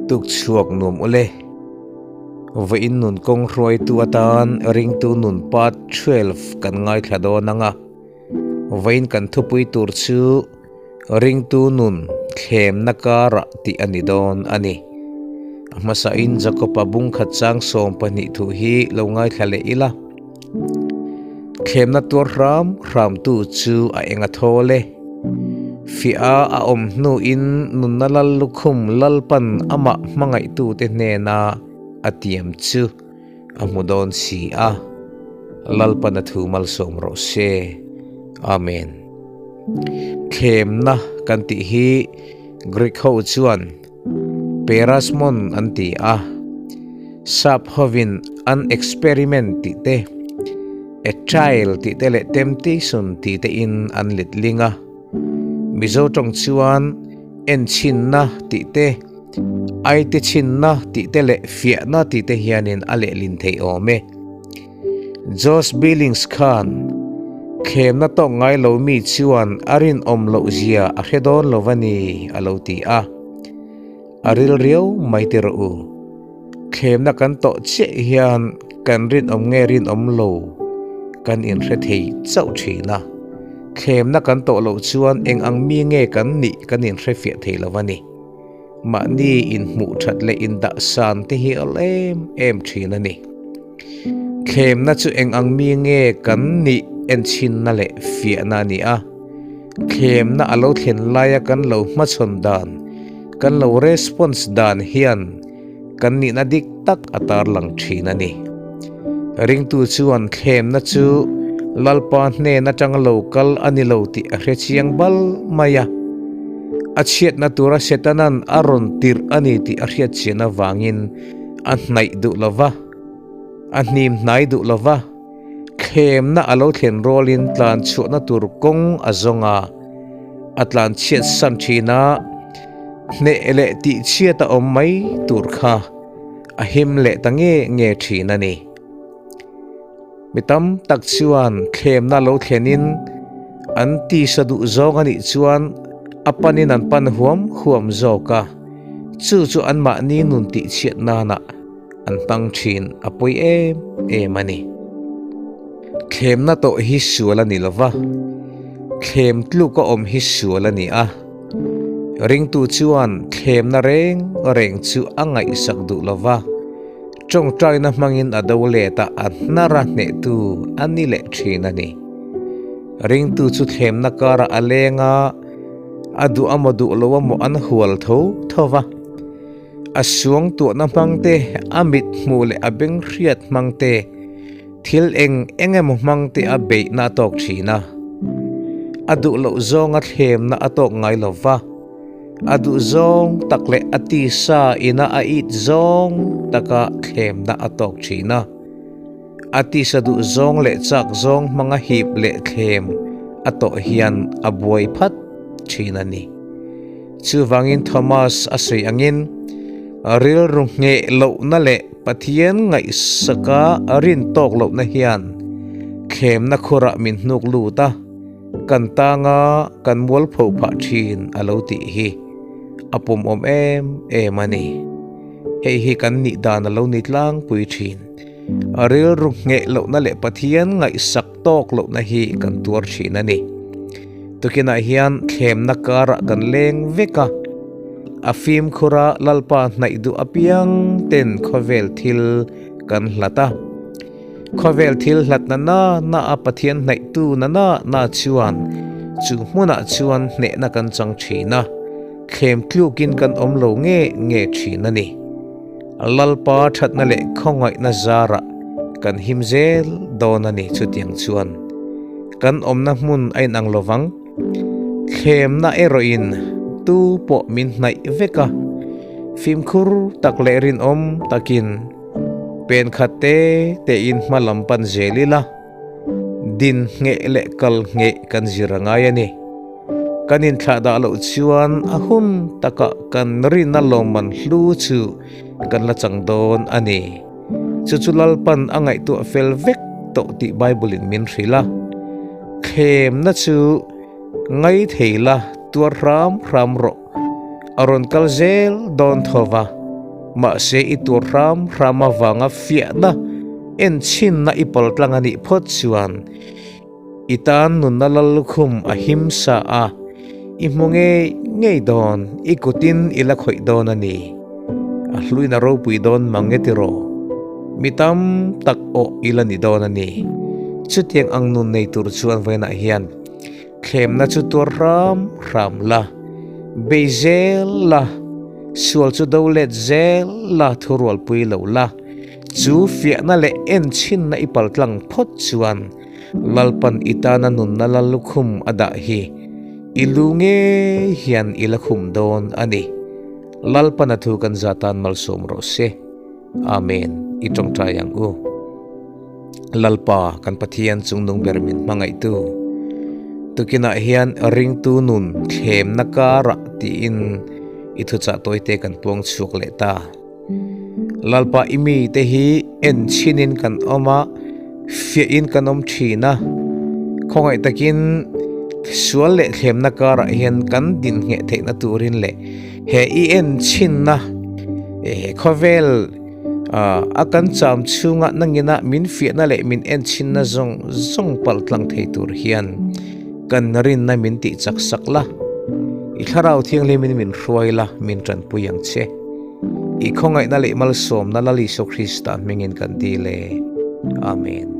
Tuk chhuak nuam ule. Vawiin nun kawng hruaitu atan ringtu nun part 12 kan ngaithla dawn anga. Vawiin kan thupui tur chu ringtu nun thlemna karah tih a ni dawn a ni. A hmasain Jakob-a bung khat chang 12 thu hi lo ngaithla leh ila. Thlemna tuar hram hramtu chu a eng a thawl e. Fiah a awm hnuin nunna lal lukhum Lalpan amah hmangaihtute hnena a tiam chu a hmu dawn si a. Lalpan a thu malsawm rawh se. Amen. Thlemna kan tih hi Greek ho chuan Perasmon an ti a, sap hovin an experiment tih te, a trial tih te leh temptation tih te in an let ling a. Mizo tawng chuan enchhinna tih te, aite chhinna tih te leh fiahna tih te hianin a lehlin theih awm e. Josh Billings khan thlemna tawk ngai lo mi chuan a rinawm loh zia a hre dawn lo a ni a lo ti a. A ril riau mai ti rawh u. Thlemna kan tawh chiah hian kan rinawm nge rinawm lo kan inhre thei chauh thin a. Thlemna kan tawh loh chuan eng ang mi nge kan nih kan inhre fiah thei lo a ni. Mahni inhmuh that leh indah san te hi a awlh em em thin a ni. Thlemna chu eng ang mi nge kan nih enchhinna leh fiahna a ni a. Thlemna a lo thlen laia kan lo hmachhawn dan, kan lo response dan hian kan nihna dik tak a tarlang thin a ni. Ringtu chuan thlemna chu Lalpa hnen atang lo kal a ni lo tih a hre chiang bal mai a. A chhiatna tura Setanan a rawn tirh a ni tih a hriat chian avangin a hnaih duh lo va, a hnim hnai duh lo va, thlemna a lo thlen rualin tlan chhuahna tur kawng a zawng a, a tlan chhiat san thin a, hneh leh tih chhiat a awm mai tur kha a him leh ta nge nge thin a ni. Mi tam tak chuan thlemna lo thlenin an tisa duh zawng a nih chuan a panin an pan huam huam zawk a, chu chu anmahni nun tihchhiat nana an hmang thin a pawi em em a ni. Thlemna tawh hi sual a ni lo va, thlem tluk a awm hi sual a ni a. Ringtu chuan thlemna reng reng chu a ngaihsak duh lo va, tawngtaina hmangin a do let a, a hnar a hnehtu a ni leh thin a ni. Ringtu chu thlemna karah a leng a, a duh amaw duh lo amaw an hual tho tho va. A suangtuahna hmang te, a mit hmuh leh a beng hriat hmang te, thil eng eng emaw hmang te a beihna a tawk thin a. A duh loh zawnga thlemna a tawk ngai lo va, a duh zawng tak leh a tisa ina a it zawng taka thlemna a tawk thin a. A tisa duh zawng leh chak zawng hmanga hip leh thlem a tawh hian a buai phat thin a ni. Chuvangin Thomas a sawi angin, rilru ngheh lohna leh Pathian ngaihsaka rin tawk lohna hian thlemna khurah min hnuk lut a, kan tanga kan mualpho phah thin a lo tih hi a pawmawm em em a ni. Hei hi kan nih dan a lo ni tlangpui thin. Rilru ngheh lohna leh Pathian ngaihsak tawk lohna hi kan tuar thin a ni. Tukinah hian thlemna karah kan leng vek a, a fimkhura Lalpa hnaih duh apiang ten khawvel thil kan hlat a. Khawvel thil hlat na na na a Pathian hnaihtu na na na chuan chu hmunah chuan hnehna kan chang thin a, thlem tlukin kan awm lo nge nge thin a ni. Lalpa thatna leh khawngaihna zarah kan him zel dawn a ni chutiang chuan kan awmna hmun a inang lovang. Thlemna erawhin tu pawh min hnaih vek a, fimkhur tak leh rinawm takin pen khat te tein hma lam pan zel ila, din ngheh leh kal ngheh kan zir a ngai a ni. Kan inthlah dah loh chuan a hun takah kan rinna lawmman hlu chu kan la chang dawn a ni. Chu chu Lalpan a ngaihtuah fel vek tawh tih Bible-in min hrilh a. Thlemna chu ngaithei la tuar hram hram rawh. A rawn kal zel dawn tho va. Mahse i tur hram hram avanga fiahna enchhinna i paltlang a nih phawt chuan i tan nunna lal lukhum a him sa a, i hmu ngei ngei dawn, i kutin i la khawih dawn a ni. A hluin a ropui dawn mang e tiraw? Mi tam tak awh i la ni dawn a ni. Chutiang ang nun nei tur chuan vawiinah hian Thlemna chu tuar hram hram la, bei zel la, sual chu do let zel la thurualpui lo la, chu fiahna leh enchhinna i paltlang phawt chuan Lalpan i tana nunna la lukhum a dah hi i lu ngei hian i la khum dawn a ni. Lalpan a thu kan za tan malsawm rawh se. Amen. I tawngtai ang u. Lalpa kan Pathian chungnung ber min hmangaihtu. Tukinah hian ringtu nun thlemna karah tiin i thuchah tawite kan puang chhuak leh ta. Lalpa i mite hi en chhinin kan awm a, fiahin kan awm thin a. Khawngaih takin sual leh thlemna karah hian kan din ngheh theihna turin leh he i en chhinna khawvel A kan cham chhunga nangina min fiahna leh min enchhinna zawng zawng palh tlang thei tur hian kan rinna min tih chak sak la, i thlarau thianghlimin min hruai la, min tanpui ang che. I khawngaihna leh malsawmna Lal Isua Krista hmingin kan dil e. Amen.